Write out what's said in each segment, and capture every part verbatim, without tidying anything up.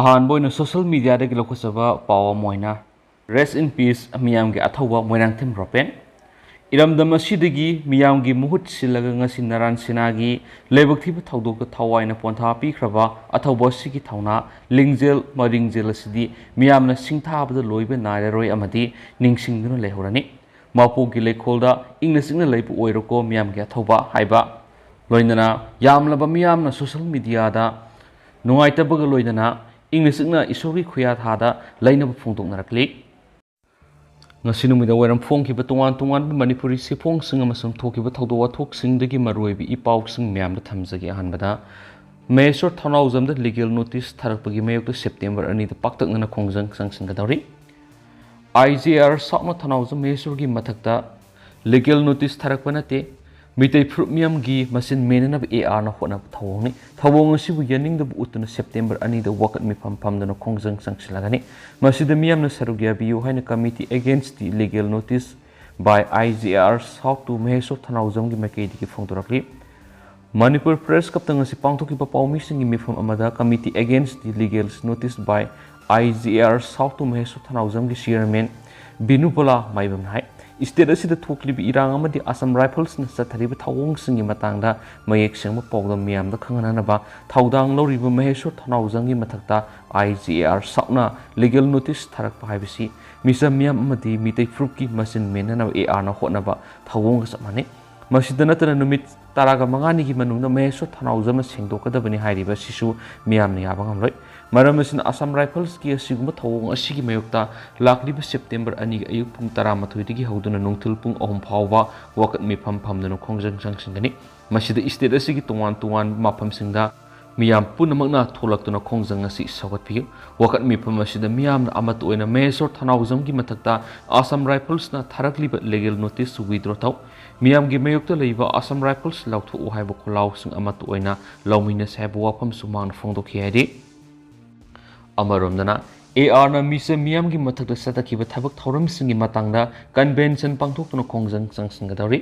ꯑꯍꯥꯟꯕ ꯑꯣꯏꯅ social mediaꯗꯒꯤ ꯂꯧꯈꯠꯆꯕ ꯄꯥꯎ ꯑꯃ ꯑꯣꯏꯅ, Rest in peace ꯃꯤꯌꯥꯝꯒꯤ ꯑꯊꯧꯕ ꯃꯣꯏꯔꯥꯡꯊꯦꯝ ꯔꯣꯄꯦꯟ꯫ ꯏꯔꯝꯗꯝ ꯑꯁꯤꯗꯒꯤ ꯃꯤꯌꯥꯝꯒꯤ ꯃꯍꯨꯠ ꯁꯤꯜꯂꯒ ꯉꯁꯤ ꯅꯔꯥꯟ ꯁꯤꯅꯥꯒꯤ ꯂꯥꯏꯕꯛ ꯊꯤꯕ ꯊꯧꯗꯣꯛꯇ ꯊꯋꯥꯏꯅ ꯄꯣꯟꯊꯥ ꯄꯤꯈ꯭ꯔꯕ ꯑꯊꯧꯕ ꯑꯁꯤꯒꯤ ꯊꯧꯅꯥ, ꯂꯤꯡꯖꯦꯜ ꯃꯔꯤꯡꯖꯦꯜ ꯑꯁꯤꯗꯤ ꯃꯤꯌꯥꯝꯅ ꯁꯤꯡꯊꯥꯕꯗ ꯂꯣꯏꯕ ꯅꯥꯏꯔꯔꯣꯏ ꯑꯃꯗꯤ ꯅꯤꯡꯁꯤꯡꯗꯨꯅ ꯂꯩꯍꯧꯔꯅꯤ꯫ ꯃꯄꯣꯛꯀꯤ ꯂꯩꯀꯣꯜꯗ ꯏꯪꯅ ꯆꯤꯛꯅ ꯂꯩꯕ ꯑꯣꯏꯔꯣꯀꯣ ꯃꯤꯌꯥꯝꯒꯤ ꯑꯊꯧꯕ ꯍꯥꯏꯕ ꯂꯣꯏꯅꯅ ꯌꯥꯝꯂꯕ ꯃꯤꯌꯥꯝꯅ social mediaꯗ ꯅꯨꯡꯉꯥꯏꯇꯕꯒ ꯂꯣꯏꯅꯅ ꯏꯪꯅ ꯆꯤꯛꯅ ꯏꯁꯣꯔꯒꯤ ꯈꯨꯌꯥꯊꯥꯗ ꯂꯩꯅꯕ ꯐꯣꯡꯗꯣꯛꯅꯔꯛꯂꯤ꯫ ꯉꯁꯤ ꯅꯨꯃꯤꯗꯥꯡ ꯋꯥꯏꯔꯝ ꯐꯣꯡꯈꯤꯕ ꯇꯣꯉꯥꯟ ꯇꯣꯉꯥꯟꯕ ꯃꯅꯤꯄꯨꯔꯤ ꯆꯦꯐꯣꯡꯁꯤꯡ ꯑꯃꯁꯨꯡ ꯊꯣꯛꯈꯤꯕ ꯊꯧꯗꯣꯛ ꯋꯥꯊꯣꯛꯁꯤꯡꯗꯒꯤ ꯃꯔꯨꯑꯣꯏꯕ ꯏ ꯄꯥꯎꯁꯤꯡ ꯃꯌꯥꯝꯗ ꯊꯝꯖꯒꯦ꯫ ꯑꯍꯥꯟꯕꯗ, ꯃꯍꯦꯁꯣꯔ ꯊꯧꯅꯥꯎꯖꯝꯗ legal notice ꯊꯥꯔꯛꯄꯒꯤ ꯃꯥꯌꯣꯛꯇ September ꯑꯅꯤꯗ ꯄꯥꯛꯇꯛꯅꯅ ꯈꯣꯡꯖꯪ ꯆꯪꯁꯤꯟꯒꯗꯧꯔꯤ꯫ IJR Southꯅ ꯊꯧꯅꯥꯎꯖꯝ ꯃꯍꯦꯁꯣꯔꯒꯤ ꯃꯊꯛꯇ legal notice ꯊꯥꯔꯛꯄ ꯅꯠꯇꯦ, ꯃꯤꯇꯩ ꯐꯨꯔꯨꯞ ꯃꯤꯌꯥꯝꯒꯤ ꯃꯆꯤꯟ ꯃꯦꯟꯅꯅꯕ ARꯅ ꯍꯣꯠꯅꯕ ꯊꯧꯑꯣꯡꯅꯤ꯫ ꯊꯧꯑꯣꯡ ꯑꯁꯤꯕꯨ ꯌꯥꯅꯤꯡꯗꯕ ꯎꯠꯇꯨꯅ September ꯑꯅꯤꯗ ꯋꯥꯀꯠ ꯃꯤꯐꯝ ꯐꯝꯗꯨꯅ ꯈꯣꯡꯖꯪ ꯆꯪꯁꯤꯜꯂꯒꯅꯤ꯫ ꯃꯁꯤꯗ ꯃꯤꯌꯥꯝꯅ ꯁꯔꯨꯛ ꯌꯥꯕꯤꯌꯨ ꯍꯥꯏꯅ Committee Against the Legal Notice by IJR South to ꯃꯍꯦꯁꯣꯔ ꯊꯧꯅꯥꯎꯖꯝꯒꯤ ꯃꯥꯏꯀꯩꯗꯒꯤ ꯐꯣꯡꯗꯣꯔꯛꯂꯤ꯫ ꯃꯅꯤꯄꯨꯔ Press Clubꯇ ꯉꯁꯤ ꯄꯥꯡꯊꯣꯛꯈꯤꯕ ꯄꯥꯎꯃꯤꯁꯤꯡꯒꯤ ꯃꯤꯐꯝ ꯑꯃꯗ Committee Against the Legal Notice by IJR South to Mysore ꯊꯧꯅꯥꯎꯖꯝꯒꯤ chairman ꯕꯤꯅꯨ ꯕꯣꯂꯥ ꯃꯥꯏꯕꯝꯅ high, state ꯑꯁꯤꯗ ꯊꯣꯛꯂꯤꯕ ꯏꯔꯥꯡ ꯑꯃꯗꯤ Assam Riflesꯅ ꯆꯠꯊꯔꯤꯕ ꯊꯧꯑꯣꯡꯁꯤꯡꯒꯤ ꯃꯇꯥꯡꯗ ꯃꯌꯦꯛ ꯁꯦꯡꯕ ꯄꯥꯎꯗꯝ ꯃꯤꯌꯥꯝꯗ ꯈꯪꯍꯟꯅꯅꯕ ꯊꯧꯗꯥꯡ ꯂꯧꯔꯤꯕ ꯃꯍꯦꯁꯣꯔ ꯊꯧꯅꯥꯎꯖꯝꯒꯤ ꯃꯊꯛꯇ IJR Southꯅ legal notice ꯊꯥꯔꯛꯄ ꯍꯥꯏꯕꯁꯤ ꯃꯤꯆꯝ ꯃꯤꯌꯥꯝ ꯑꯃꯗꯤ ꯃꯤꯇꯩ ꯐꯨꯔꯨꯞꯀꯤ ꯃꯆꯤꯟ ꯃꯦꯟꯅꯅꯕ ARꯅ ꯍꯣꯠꯅꯕ ꯊꯧꯑꯣꯡꯒ ꯆꯞ ꯃꯥꯟꯅꯩ꯫ ꯃꯁꯤꯗ ꯅꯠꯇꯅ ꯅꯨꯃꯤꯠ ꯇꯔꯥꯒ ꯃꯉꯥꯅꯤꯒꯤ ꯃꯅꯨꯡꯗ ꯃꯍꯦꯁꯣꯔ ꯊꯧꯅꯥꯎꯖꯝꯅ ꯁꯦꯡꯗꯣꯛꯀꯗꯕꯅꯤ ꯍꯥꯏꯔꯤꯕ ꯑꯁꯤꯁꯨ ꯃꯤꯌꯥꯝꯅ ꯌꯥꯕ ꯉꯝꯂꯣꯏ꯫ ꯃꯔꯝ ꯑꯁꯤꯅ Assam Riflesꯀꯤ ꯑꯁꯤꯒꯨꯝꯕ ꯊꯧꯑꯣꯡ ꯑꯁꯤꯒꯤ ꯃꯥꯌꯣꯛꯇ ꯂꯥꯛꯂꯤꯕ September ꯑꯅꯤꯒꯤ ꯑꯌꯨꯛ ꯄꯨꯡ ꯇꯔꯥꯃꯥꯊꯣꯏꯗꯒꯤ ꯍꯧꯗꯨꯅ ꯅꯨꯡꯊꯤꯜ ꯄꯨꯡ ꯑꯍꯨꯝ ꯐꯥꯎꯕ ꯋꯥꯀꯠ ꯃꯤꯐꯝ ꯐꯝꯗꯨꯅ ꯈꯣꯡꯖꯪ ꯆꯪꯁꯤꯟꯒꯅꯤ꯫ ꯃꯁꯤꯗ state ꯑꯁꯤꯒꯤ ꯇꯣꯉꯥꯟ ꯇꯣꯉꯥꯟꯕ ꯃꯐꯝꯁꯤꯡꯗ ꯃꯤꯌꯥꯝ ꯄꯨꯝꯅꯃꯛꯅ ꯊꯣꯛꯂꯛꯇꯨꯅ ꯈꯣꯡꯖꯪ ꯑꯁꯤ ꯁꯧꯒꯠꯄꯤꯌꯨ꯫ ꯋꯥꯀꯠ ꯃꯤꯐꯝ ꯑꯁꯤꯗ ꯃꯤꯌꯥꯝꯅ ꯑꯃꯠꯇ ꯑꯣꯏꯅ ꯃꯍꯦꯁꯣꯔ ꯊꯧꯅꯥꯎꯖꯝꯒꯤ ꯃꯊꯛꯇ Assam Riflesꯅ ꯊꯥꯔꯛꯂꯤꯕ legal notice withdraw ꯇꯧ꯫ ꯃꯤꯌꯥꯝꯒꯤ ꯃꯥꯌꯣꯛꯇ ꯂꯩꯕ Assam Rifles ꯂꯧꯊꯣꯛꯎ ꯍꯥꯏꯕ ꯈꯣꯜꯂꯥꯎꯁꯤꯡ ꯑꯃꯠꯇ ꯑꯣꯏꯅ ꯂꯧꯃꯤꯟꯅꯁꯤ ꯍꯥꯏꯕ ꯋꯥꯐꯝꯁꯨ ꯃꯍꯥꯛꯅ ꯐꯣꯡꯗꯣꯛꯈꯤ ꯍꯥꯏꯔꯤ꯫ ꯑꯃꯔꯣꯝꯗꯅ, ARꯅ ꯃꯤꯆꯝ ꯃꯤꯌꯥꯝꯒꯤ ꯃꯊꯛꯇ ꯆꯠꯊꯈꯤꯕ ꯊꯕꯛ ꯊꯧꯔꯝꯁꯤꯡꯒꯤ ꯃꯇꯥꯡꯗ convention ꯄꯥꯡꯊꯣꯛꯇꯨꯅ ꯈꯣꯡꯖꯪ ꯆꯪꯁꯤꯟꯒꯗꯧꯔꯤ꯫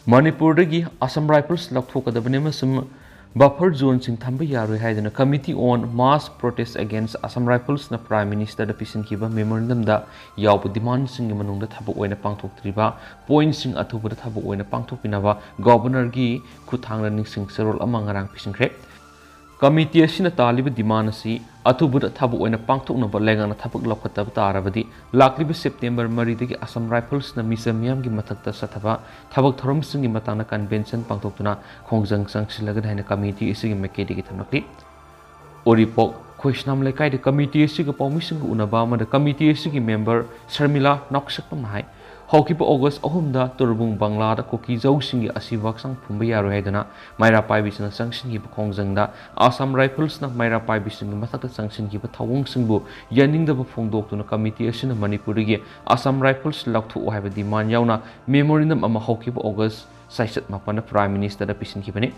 ꯃꯅꯤꯄꯨꯔꯗꯒꯤ Assam Rifles ꯂꯧꯊꯣꯛꯀꯗꯕꯅꯤ ꯑꯃꯁꯨꯡ Buffer zoneꯁꯤꯡ ꯊꯝꯕ ꯌꯥꯔꯣꯏ ꯍꯥꯏꯗꯨꯅ Committee on Mass Protest Against Assam Riflesꯅ Prime Ministerꯗ ꯄꯤꯁꯤꯟꯈꯤꯕ memorandumꯗ ꯌꯥꯎꯕ demandꯁꯤꯡꯒꯤ ꯃꯅꯨꯡꯗ ꯊꯕꯛ ꯑꯣꯏꯅ ꯄꯥꯡꯊꯣꯛꯇ꯭ꯔꯤꯕ pointꯁꯤꯡ ꯑꯊꯨꯕꯗ ꯊꯕꯛ ꯑꯣꯏꯅ ꯄꯥꯡꯊꯣꯛꯄꯤꯅꯕ Governorꯒꯤ ꯈꯨꯠꯊꯥꯡꯗ ꯅꯤꯡꯁꯤꯡ ꯆꯦꯔꯣꯜ ꯑꯃ ꯉꯔꯥꯡ ꯄꯤꯁꯤꯟꯈ꯭ꯔꯦ꯫ Committee ꯑꯁꯤꯅ ꯇꯥꯜꯂꯤꯕ demand ꯑꯁꯤ ꯑꯊꯨꯕꯗ ꯊꯕꯛ ꯑꯣꯏꯅ ꯄꯥꯡꯊꯣꯛꯅꯕ ꯂꯩꯉꯥꯛꯅ ꯊꯕꯛ ꯂꯧꯈꯠꯇꯕ ꯇꯥꯔꯕꯗꯤ ꯂꯥꯛꯂꯤꯕ September ꯃꯔꯤꯗꯒꯤ Assam Riflesꯅ ꯃꯤꯆꯝ ꯃꯤꯌꯥꯝꯒꯤ ꯃꯊꯛꯇ ꯆꯠꯊꯕ ꯊꯕꯛ ꯊꯧꯔꯝꯁꯤꯡꯒꯤ ꯃꯇꯥꯡꯗ convention ꯄꯥꯡꯊꯣꯛꯇꯨꯅ ꯈꯣꯡꯖꯪ ꯆꯪꯁꯤꯜꯂꯒꯅꯤ ꯍꯥꯏꯅ committee ꯑꯁꯤꯒꯤ ꯃꯥꯏꯀꯩꯗꯒꯤ ꯊꯝꯂꯛꯂꯤ꯫ ꯎꯔꯤꯄꯣꯛ ꯈꯣꯏꯁꯅꯥꯝ ꯂꯩꯀꯥꯏꯗ committee ꯑꯁꯤꯒ ꯄꯥꯎꯃꯤꯁꯤꯡꯒ ꯎꯅꯕ ꯑꯃꯗ committee ꯑꯁꯤꯒꯤ member ꯁꯔꯃꯤꯂꯥ ꯅꯥꯎꯁꯛꯄꯝꯅ ꯍꯥꯏ, ꯍꯧꯈꯤꯕ August ꯑꯍꯨꯝꯗ ꯇꯨꯔꯕꯨꯡ ꯕꯪꯂꯥꯗ ꯀꯨꯀꯤ ꯖꯧꯁꯤꯡꯒꯤ ꯑꯁꯤꯕ ꯍꯛꯆꯥꯡ ꯐꯨꯝꯕ ꯌꯥꯔꯣꯏ ꯍꯥꯏꯗꯨꯅ ꯃꯩꯔꯥ ꯄꯥꯏꯕꯤꯁꯤꯡꯅ ꯆꯪꯁꯤꯟꯈꯤꯕ ꯈꯣꯡꯖꯪꯗ Assam Riflesꯅ ꯃꯩꯔꯥ ꯄꯥꯏꯕꯤꯁꯤꯡꯒꯤ ꯃꯊꯛꯇ ꯆꯪꯁꯤꯟꯈꯤꯕ ꯊꯧꯑꯣꯡꯁꯤꯡꯕꯨ ꯌꯥꯅꯤꯡꯗꯕ ꯐꯣꯡꯗꯣꯛꯇꯨꯅ committee ꯑꯁꯤꯅ ꯃꯅꯤꯄꯨꯔꯗꯒꯤ Assam Rifles ꯂꯧꯊꯣꯛꯎ ꯍꯥꯏꯕ demand ꯌꯥꯎꯅ memorandum ꯑꯃ ꯍꯧꯈꯤꯕ August ꯆꯩꯆꯠ ꯃꯥꯄꯟꯗ Prime Ministerꯗ ꯄꯤꯁꯤꯟꯈꯤꯕꯅꯤ꯫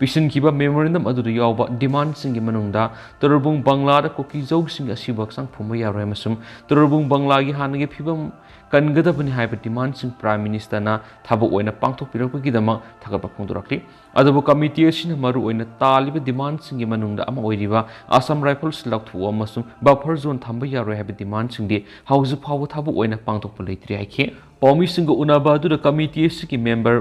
ꯄꯤꯁꯤꯟꯈꯤꯕ memorandum ꯑꯗꯨꯗ ꯌꯥꯎꯕ demandꯁꯤꯡꯒꯤ ꯃꯅꯨꯡꯗ ꯇꯨꯔꯕꯨꯡ ꯕꯪꯂꯥꯗ ꯀꯨꯀꯤ ꯖꯧꯁꯤꯡꯒꯤ ꯑꯁꯤꯕ ꯍꯛꯆꯥꯡ ꯐꯨꯝꯕ ꯌꯥꯔꯣꯏ ꯑꯃꯁꯨꯡ ꯇꯨꯔꯕꯨꯡ ꯕꯪꯂꯥꯒꯤ ꯍꯥꯟꯅꯒꯤ ꯐꯤꯕꯝ ꯀꯟꯒꯗꯕꯅꯤ ꯍꯥꯏꯕ demandꯁꯤꯡ Prime Ministerꯅ ꯊꯕꯛ ꯑꯣꯏꯅ ꯄꯥꯡꯊꯣꯛꯄꯤꯔꯛꯄꯒꯤꯗꯃꯛ ꯊꯥꯒꯠꯄ ꯐꯣꯡꯗꯣꯔꯛꯂꯤ꯫ ꯑꯗꯨꯕꯨ committee ꯑꯁꯤꯅ ꯃꯔꯨꯑꯣꯏꯅ ꯇꯥꯜꯂꯤꯕ demandꯁꯤꯡꯒꯤ ꯃꯅꯨꯡꯗ ꯑꯃ ꯑꯣꯏꯔꯤꯕ Assam Rifles ꯂꯧꯊꯣꯛꯎ ꯑꯃꯁꯨꯡ buffer zone ꯊꯝꯕ ꯌꯥꯔꯣꯏ ꯍꯥꯏꯕ demandꯁꯤꯡꯗꯤ ꯍꯧꯖꯤꯛ ꯐꯥꯎꯕ ꯊꯕꯛ ꯑꯣꯏꯅ ꯄꯥꯡꯊꯣꯛꯄ ꯂꯩꯇ꯭ꯔꯤ ꯍꯥꯏꯈꯤ꯫ ꯄꯥꯎꯃꯤꯁꯤꯡꯒ ꯎꯅꯕ ꯑꯗꯨꯗ committee ꯑꯁꯤꯒꯤ member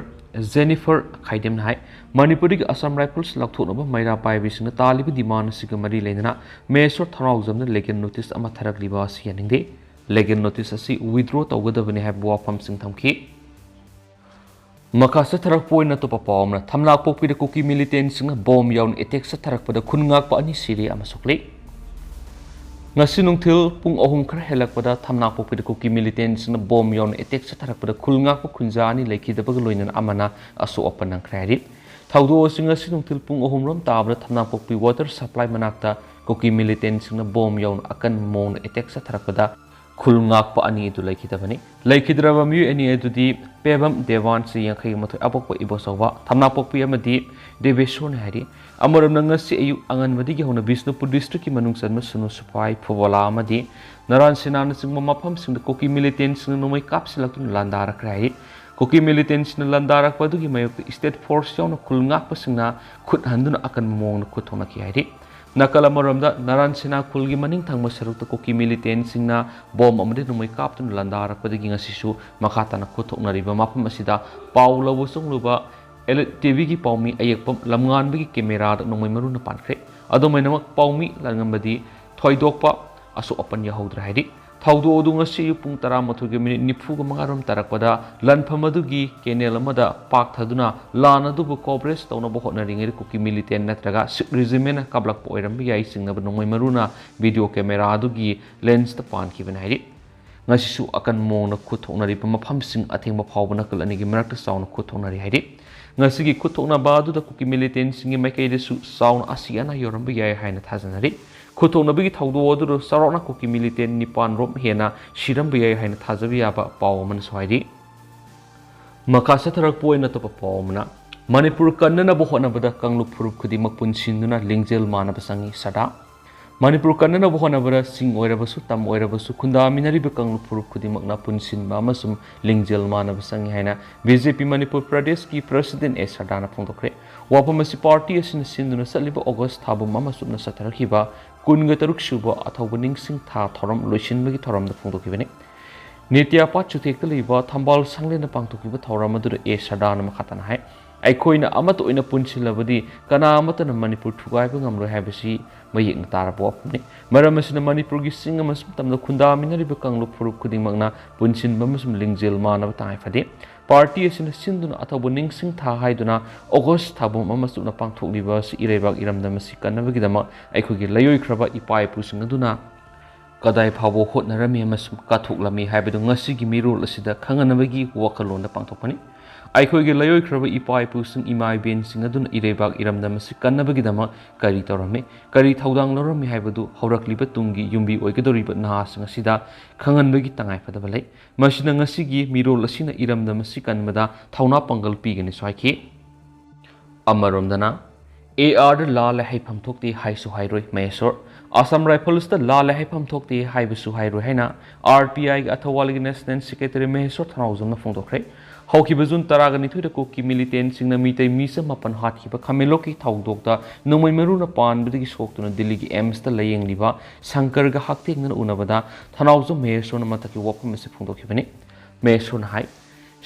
ꯖꯦꯅꯤꯐꯔ ꯈꯥꯏꯗꯦꯝꯅ ꯍꯥꯏ, ꯃꯅꯤꯄꯨꯔꯗꯒꯤ Assam Rifles ꯂꯧꯊꯣꯛꯅꯕ ꯃꯩꯔꯥ ꯄꯥꯏꯕꯤꯁꯤꯡꯅ ꯇꯥꯜꯂꯤꯕ demand ꯑꯁꯤꯒ ꯃꯔꯤ ꯂꯩꯅꯅ ꯃꯍꯦꯁ꯭ꯋꯔ ꯊꯧꯅꯥꯎꯖꯝꯗ legal notice ꯑꯃ ꯊꯥꯔꯛꯂꯤꯕ ꯑꯁꯤ ꯌꯥꯅꯤꯡꯗꯦ꯫ Legal notice ꯑꯁꯤ withdraw ꯇꯧꯒꯗꯕꯅꯤ ꯍꯥꯏꯕ ꯋꯥꯐꯝꯁꯤꯡ ꯊꯝꯈꯤ꯫ ꯃꯈꯥ ꯆꯠꯊꯔꯛꯄ ꯑꯣꯏꯅ ꯑꯇꯣꯞꯄ ꯄꯥꯎ ꯑꯃꯅ, ꯊꯝꯅꯥꯄꯣꯛꯄꯤꯗ ꯀꯨꯀꯤ militantꯁꯤꯡꯅ bomb ꯌꯥꯎꯅ attack ꯆꯠꯊꯔꯛꯄꯗ ꯈꯨꯟ ꯉꯥꯛꯄ ꯑꯅꯤ ꯁꯤꯔꯦ ꯑꯃ ꯁꯣꯛꯂꯦ꯫ ꯉꯁꯤ ꯅꯨꯡꯊꯤꯜ ꯄꯨꯡ ꯑꯍꯨꯝ ꯈꯔ ꯍꯦꯜꯂꯛꯄꯗ ꯊꯝꯅꯥꯄꯣꯛꯄꯤꯗ ꯀꯨꯀꯤ militantꯁꯤꯡꯅ bomb ꯌꯥꯎꯅ attack ꯆꯠꯊꯔꯛꯄꯗ ꯈꯨꯜ ꯉꯥꯛꯄ ꯈꯨꯟꯖꯥ ꯑꯅꯤ ꯂꯩꯈꯤꯗꯕꯒ ꯂꯣꯏꯅꯅ ꯑꯃꯅ ꯑꯁꯣꯛ ꯑꯄꯟ ꯅꯪꯈ꯭ꯔꯦ ꯍꯥꯏꯔꯤ꯫ ꯊꯧꯗꯣꯛ ꯑꯁꯤ ꯉꯁꯤ ꯅꯨꯡꯊꯤꯜ ꯄꯨꯡ ꯑꯍꯨꯝ ꯔꯣꯝ ꯇꯥꯕꯗ ꯊꯝꯅꯥꯄꯣꯛꯄꯤ water supply ꯃꯅꯥꯛꯇ ꯀꯨꯀꯤ militantꯁꯤꯡꯅ bomb ꯌꯥꯎꯅ ꯑꯀꯟꯕ ꯃꯑꯣꯡꯗ attack ꯆꯠꯊꯔꯛꯄꯗ ꯈꯨꯜ ꯉꯥꯛꯄ ꯑꯅꯤ ꯑꯗꯨ ꯂꯩꯈꯤꯗꯕꯅꯤ꯫ ꯂꯩꯈꯤꯗ꯭ꯔꯕ ꯃꯤꯑꯣꯏ ꯑꯅꯤ ꯑꯗꯨꯗꯤ ꯄꯦꯕꯝ ꯗꯦꯋꯥꯟ, ꯆꯍꯤ ꯌꯥꯡꯈꯩ ꯃꯥꯊꯣꯏ, ꯑꯄꯣꯛꯄ ꯏꯕꯣꯆꯧꯕ ꯊꯝꯅꯥꯄꯣꯛꯄꯤ ꯑꯃꯗꯤ ꯗꯦꯕꯦꯁꯣꯔꯅꯤ ꯍꯥꯏꯔꯤ꯫ ꯑꯃꯔꯣꯝꯅ ꯉꯁꯤ ꯑꯌꯨꯛ ꯑꯉꯟꯕꯗꯒꯤ ꯍꯧꯅ ꯕꯤꯁꯅꯨꯄꯨꯔ districtꯀꯤ ꯃꯅꯨꯡ ꯆꯟꯕ ꯁꯨꯅꯨ ꯁꯨꯐꯥꯏ, ꯐꯨꯕꯣꯂꯥ ꯑꯃꯗꯤ ꯅꯔꯥꯟ ꯁꯦꯅꯥꯅꯆꯤꯡꯕ ꯃꯐꯝꯁꯤꯡꯗ ꯀꯨꯀꯤ militantꯁꯤꯡꯅ ꯅꯣꯡꯃꯩ ꯀꯥꯞꯁꯤꯜꯂꯛꯇꯨꯅ ꯂꯥꯟꯗꯥꯔꯛꯈ꯭ꯔꯦ ꯍꯥꯏꯔꯤ꯫ ꯀꯨꯀꯤ ꯃꯤꯂꯤꯇꯦꯟꯁꯤꯡꯅ ꯂꯥꯟꯗꯥꯔꯛꯄ ꯑꯗꯨꯒꯤ ꯃꯥꯌꯣꯛꯇ ꯁ꯭ꯇꯦꯠ ꯐꯣꯔꯁ ꯌꯥꯎꯅ ꯈꯨꯜ ꯉꯥꯛꯄꯁꯤꯡꯅ ꯈꯨꯠ ꯍꯟꯗꯨꯅ ꯑꯀꯟꯕ ꯃꯑꯣꯡꯗ ꯈꯨꯠ ꯊꯣꯛꯅꯈꯤ ꯍꯥꯏꯔꯤ꯫ ꯅꯥꯀꯜ ꯑꯃꯔꯣꯝꯗ ꯅꯔꯥꯟ ꯁꯦꯅꯥ ꯈꯨꯜꯒꯤ ꯃꯅꯤꯡ ꯊꯪꯕ ꯁꯔꯨꯛꯇ ꯀꯨꯀꯤ ꯃꯤꯂꯤꯇꯦꯟꯁꯤꯡꯅ ꯕꯣꯝ ꯑꯃꯗꯤ ꯅꯣꯡꯃꯩ ꯀꯥꯞꯇꯨꯅ ꯂꯥꯟꯗꯥꯔꯛꯄꯗꯒꯤ ꯉꯁꯤꯁꯨ ꯃꯈꯥ ꯇꯥꯅ ꯈꯨꯠ ꯊꯣꯛꯅꯔꯤꯕ ꯃꯐꯝ ꯑꯁꯤꯗ ꯄꯥꯎ ꯂꯧꯕ ꯆꯪꯂꯨꯕ ꯑꯦꯂꯤꯠ ꯇꯤꯚꯤꯒꯤ ꯄꯥꯎꯃꯤ ꯑꯌꯦꯛꯄꯝ ꯂꯝꯉꯥꯟꯕꯒꯤ ꯀꯦꯃꯦꯔꯥꯗ ꯅꯣꯡꯃꯩ ꯃꯔꯨꯅ ꯄꯥꯟꯈ꯭ꯔꯦ꯫ ꯑꯗꯨꯃꯥꯏꯅꯃꯛ ꯄꯥꯎꯃꯤ ꯂꯥꯟꯉꯝꯕꯗꯤ ꯊꯣꯏꯗꯣꯛꯄ ꯑꯁꯣꯛ ꯑꯄꯟ ꯌꯥꯎꯍꯧꯗ꯭ꯔꯦ ꯍꯥꯏꯔꯤ꯫ ꯊꯧꯗꯣꯛ ꯑꯗꯨ ꯉꯁꯤ ꯑꯌꯨꯛ ꯄꯨꯡ ꯇꯔꯥꯃꯥꯊꯣꯏꯒꯤ ꯃꯤꯅꯤꯠ ꯅꯤꯐꯨꯒ ꯃꯉꯥꯔꯣꯝ ꯇꯥꯔꯛꯄꯗ ꯂꯥꯟꯐꯝ ꯑꯗꯨꯒꯤ ꯀꯦꯅꯦꯜ ꯑꯃꯗ ꯄꯥꯛꯊꯗꯨꯅ ꯂꯥꯟ ꯑꯗꯨꯕꯨ ꯀꯣꯚꯔꯦꯖ ꯇꯧꯅꯕ ꯍꯣꯠꯅꯔꯤꯉꯩꯗ ꯀꯨꯀꯤ ꯃꯤꯂꯤꯇꯦꯟ ꯅꯠꯇ꯭ꯔꯒ ꯁꯤꯈ ꯔꯦꯖꯤꯃꯦꯟꯅ ꯀꯥꯞꯂꯛꯄ ꯑꯣꯏꯔꯝꯕ ꯌꯥꯏ ꯆꯤꯡꯅꯕ ꯅꯣꯡꯃꯩ ꯃꯔꯨꯅ ꯚꯤꯗꯤꯑꯣ ꯀꯦꯃꯦꯔꯥ ꯑꯗꯨꯒꯤ ꯂꯦꯟꯁꯇ ꯄꯥꯟꯈꯤꯕꯅꯤ ꯍꯥꯏꯔꯤ꯫ ꯉꯁꯤꯁꯨ ꯑꯀꯟꯕ ꯃꯑꯣꯡꯗ ꯈꯨꯠ ꯊꯣꯛꯅꯔꯤꯕ ꯃꯐꯝꯁꯤꯡ ꯑꯊꯦꯡꯕ ꯐꯥꯎꯕ ꯅꯥꯀꯜ ꯑꯅꯤꯒꯤ ꯃꯔꯛꯇ ꯆꯥꯎꯅ ꯈꯨꯠ ꯊꯣꯛꯅꯔꯤ ꯍꯥꯏꯔꯤ꯫ ꯉꯁꯤꯒꯤ ꯈꯨꯠ ꯊꯣꯛꯅꯕ ꯑꯗꯨꯗ ꯀꯨꯀꯤ ꯃꯤꯂꯤꯇꯦꯟꯁꯤꯡꯒꯤ ꯃꯥꯏꯀꯩꯗꯁꯨ ꯆꯥꯎꯅ ꯑꯁꯤ ꯑꯅꯥ ꯌꯧꯔꯝꯕ ꯌꯥꯏ ꯍꯥꯏꯅ ꯊꯥꯖꯅꯔꯤ꯫ ꯈꯨꯠ ꯊꯣꯛꯅꯕꯒꯤ ꯊꯧꯗꯣꯛ ꯑꯗꯨꯗ ꯆꯥꯎꯔꯥꯛꯅ ꯀꯨꯀꯤ ꯃꯤꯂꯤꯇꯦꯟ ꯅꯤꯄꯥꯟ ꯔꯣꯝ ꯍꯦꯟꯅ ꯁꯤꯔꯝꯕ ꯌꯥꯏ ꯍꯥꯏꯅ ꯊꯥꯖꯕ ꯌꯥꯕ ꯄꯥꯎ ꯑꯃꯅꯁꯨ ꯍꯥꯏꯔꯤ꯫ ꯃꯈꯥ ꯆꯠꯊꯔꯛꯄ ꯑꯣꯏꯅ ꯑꯇꯣꯞꯄ ꯄꯥꯎ ꯑꯃꯅ, ꯃꯅꯤꯄꯨꯔ ꯀꯟꯅꯅꯕ ꯍꯣꯠꯅꯕꯗ ꯀꯥꯡꯂꯨꯞ ꯐꯨꯔꯨꯞ ꯈꯨꯗꯤꯡꯃꯛ ꯄꯨꯟꯁꯤꯟꯗꯨꯅ ꯂꯤꯡꯖꯦꯜ ꯃꯥꯟꯅꯕ ꯆꯪꯏ, ꯁꯔꯗꯥꯔ꯫ ꯃꯅꯤꯄꯨꯔ ꯀꯟꯅꯅꯕ ꯍꯣꯠꯅꯕꯗ ꯆꯤꯡ ꯑꯣꯏꯔꯕꯁꯨ, ꯇꯝ ꯑꯣꯏꯔꯕꯁꯨ, ꯈꯨꯟꯗꯥꯃꯤꯟꯅꯔꯤꯕ ꯀꯥꯡꯂꯨꯞ ꯐꯨꯔꯨꯞ ꯈꯨꯗꯤꯡꯃꯛꯅ ꯄꯨꯟꯁꯤꯟꯕ ꯑꯃꯁꯨꯡ ꯂꯤꯡꯖꯦꯜ ꯃꯥꯟꯅꯕ ꯆꯪꯏ ꯍꯥꯏꯅ ꯕꯤ ꯖꯦ ꯄꯤ ꯃꯅꯤꯄꯨꯔ ꯄ꯭ꯔꯗꯦꯁꯀꯤ ꯄ꯭ꯔꯁꯤꯗꯦꯟ ꯑꯦ ꯁꯔꯗꯥꯔꯅ ꯐꯣꯡꯗꯣꯛꯈ꯭ꯔꯦ꯫ ꯋꯥꯐꯝ ꯑꯁꯤ ꯄꯥꯔꯇꯤ ꯑꯁꯤꯅ ꯁꯤꯟꯗꯨꯅ ꯆꯠꯂꯤꯕ ꯑꯣꯒꯁ ꯊꯥ ꯄꯨꯝ ꯑꯃ ꯆꯨꯞꯅ ꯆꯠꯊꯔꯛꯈꯤꯕ ꯀꯨꯟꯒ ꯇꯔꯨꯛ ꯁꯨꯕ ꯑꯊꯧꯕ ꯅꯤꯡꯁꯤꯡ ꯊꯥ ꯊꯧꯔꯝ ꯂꯣꯏꯁꯤꯟꯕꯒꯤ ꯊꯧꯔꯝꯗ ꯐꯣꯡꯗꯣꯛꯈꯤꯕꯅꯤ꯫ ꯅꯤꯇ꯭ꯌꯥꯄꯥꯠ ꯆꯨꯊꯦꯛꯇ ꯂꯩꯕ ꯊꯝꯕꯥꯜ ꯁꯪꯂꯦꯟꯗ ꯄꯥꯡꯊꯣꯛꯈꯤꯕ ꯊꯧꯔꯝ ꯑꯗꯨꯗ ꯑꯦ ꯁꯔꯗꯥꯔꯅ ꯃꯈꯥ ꯇꯥꯅ ꯍꯥꯏ, ꯑꯩꯈꯣꯏꯅ ꯑꯃꯠꯇ ꯑꯣꯏꯅ ꯄꯨꯟꯁꯤꯜꯂꯕꯗꯤ ꯀꯅꯥ ꯑꯃꯠꯇꯅ ꯃꯅꯤꯄꯨꯔ ꯊꯨꯒꯥꯏꯕ ꯉꯝꯂꯣꯏ ꯍꯥꯏꯕꯁꯤ ꯃꯌꯦꯛꯅ ꯇꯥꯔꯕ ꯋꯥꯐꯝꯅꯤ꯫ ꯃꯔꯝ ꯑꯁꯤꯅ ꯃꯅꯤꯄꯨꯔꯒꯤ ꯆꯤꯡ ꯑꯃꯁꯨꯡ ꯇꯝꯗ ꯈꯨꯟꯗꯥꯃꯤꯟꯅꯔꯤꯕ ꯀꯥꯡꯂꯨꯞ ꯐꯨꯔꯨꯞ ꯈꯨꯗꯤꯡꯃꯛꯅ ꯄꯨꯟꯁꯤꯟꯕ ꯑꯃꯁꯨꯡ ꯂꯤꯡꯖꯦꯜ ꯃꯥꯟꯅꯕ ꯇꯉꯥꯏ ꯐꯗꯦ꯫ ꯄꯥꯔꯇꯤ ꯑꯁꯤꯅ ꯁꯤꯟꯗꯨꯅ ꯑꯊꯧꯕ ꯅꯤꯡꯁꯤꯡ ꯊꯥ ꯍꯥꯏꯗꯨꯅ ꯑꯣꯒꯁ ꯊꯥ ꯄꯨꯝ ꯑꯃ ꯆꯨꯞꯅ ꯄꯥꯡꯊꯣꯛꯂꯤꯕ ꯑꯁꯤ ꯏꯔꯩꯕꯥꯛ ꯏꯔꯝꯗꯝ ꯑꯁꯤ ꯀꯟꯅꯕꯒꯤꯗꯃꯛ ꯑꯩꯈꯣꯏꯒꯤ ꯂꯩꯑꯣꯏꯈ꯭ꯔꯕ ꯏꯄꯥ ꯏꯄꯨꯁꯤꯡ ꯑꯗꯨꯅ ꯀꯗꯥꯏ ꯐꯥꯎꯕ ꯍꯣꯠꯅꯔꯝꯃꯤ ꯑꯃꯁꯨꯡ ꯀꯠꯊꯣꯛꯂꯝꯃꯤ ꯍꯥꯏꯕꯗꯨ ꯉꯁꯤꯒꯤ ꯃꯤꯔꯣꯜ ꯑꯁꯤꯗ ꯈꯪꯍꯟꯅꯕꯒꯤ ꯋꯥꯈꯜꯂꯣꯟꯗ ꯄꯥꯡꯊꯣꯛꯄꯅꯤ꯫ ꯑꯩꯈꯣꯏꯒꯤ ꯂꯩꯑꯣꯏꯈ꯭ꯔꯕ ꯏꯄꯥ ꯏꯄꯨꯁꯤꯡ, ꯏꯃꯥ ꯏꯕꯦꯟꯁꯤꯡ ꯑꯗꯨꯅ ꯏꯔꯩꯕꯥꯛ ꯏꯔꯝꯗꯝ ꯑꯁꯤ ꯀꯟꯅꯕꯒꯤꯗꯃꯛ ꯀꯔꯤ ꯇꯧꯔꯝꯃꯤ, ꯀꯔꯤ ꯊꯧꯗꯥꯡ ꯂꯧꯔꯝꯃꯤ ꯍꯥꯏꯕꯗꯨ ꯍꯧꯔꯛꯂꯤꯕ ꯇꯨꯡꯒꯤ ꯌꯨꯝꯕꯤ ꯑꯣꯏꯒꯗꯧꯔꯤꯕ ꯅꯍꯥꯁꯤꯡ ꯑꯁꯤꯗ ꯈꯪꯍꯟꯕꯒꯤ ꯇꯉꯥꯏꯐꯗꯕ ꯂꯩ꯫ ꯃꯁꯤꯅ ꯉꯁꯤꯒꯤ ꯃꯤꯔꯣꯜ ꯑꯁꯤꯅ ꯏꯔꯝꯗꯝ ꯑꯁꯤ ꯀꯟꯕꯗ ꯊꯧꯅꯥ ꯄꯥꯡꯒꯜ ꯄꯤꯒꯅꯤꯁꯨ ꯍꯥꯏꯈꯤ꯫ ꯑꯃꯔꯣꯝꯗꯅ, ꯑꯦ ꯑꯥꯔꯗ ꯂꯥꯜꯂꯦ ꯍꯥꯏꯐꯝ ꯊꯣꯛꯇꯦ ꯍꯥꯏꯁꯨ ꯍꯥꯏꯔꯣꯏ, ꯃꯍꯦꯁꯣꯔ꯫ ꯑꯁꯥꯝ ꯔꯥꯏꯐꯜꯁꯇ ꯂꯥꯜꯂꯦ ꯍꯥꯏꯐꯝ ꯊꯣꯛꯇꯦ ꯍꯥꯏꯕꯁꯨ ꯍꯥꯏꯔꯣꯏ ꯍꯥꯏꯅ ꯑꯥꯔ ꯄꯤ ꯑꯥꯏꯒꯤ ꯑꯊꯧꯕꯥꯜꯒꯤ ꯅꯦꯁꯅꯦꯜ ꯁꯦꯀ꯭ꯔꯦꯇꯔꯤ ꯃꯍꯦꯁꯣꯔ ꯊꯧꯅꯥꯎꯖꯝꯅ ꯐꯣꯡꯗꯣꯛꯈ꯭ꯔꯦ꯫ ꯍꯧꯈꯤꯕ ꯖꯨꯟ ꯇꯔꯥꯒ ꯅꯤꯊꯣꯏꯗ ꯀꯨꯀꯤ ꯃꯤꯂꯤꯇꯦꯟꯁꯤꯡꯅ ꯃꯤꯇꯩ ꯃꯤꯆꯝ ꯃꯥꯄꯟ ꯍꯥꯠꯈꯤꯕ ꯈꯥꯃꯦꯟꯂꯣꯛꯀꯤ ꯊꯧꯗꯣꯛꯇ ꯅꯣꯡꯃꯩ ꯃꯔꯨꯅ ꯄꯥꯟꯕꯗꯒꯤ ꯁꯣꯛꯇꯨꯅ ꯗꯤꯜꯂꯤꯒꯤ ꯑꯦꯝꯁꯇ ꯂꯥꯌꯦꯡꯂꯤꯕ ꯁꯪꯀꯔꯒ ꯍꯛꯊꯦꯡꯅꯅ ꯎꯅꯕꯗ ꯊꯅꯥꯎꯖꯝ ꯃꯍꯦꯁꯣꯔꯅ ꯃꯊꯛꯀꯤ ꯋꯥꯐꯝ ꯑꯁꯤ ꯐꯣꯡꯗꯣꯛꯈꯤꯕꯅꯤ꯫ ꯃꯍꯦꯁꯣꯔꯅ ꯍꯥꯏ,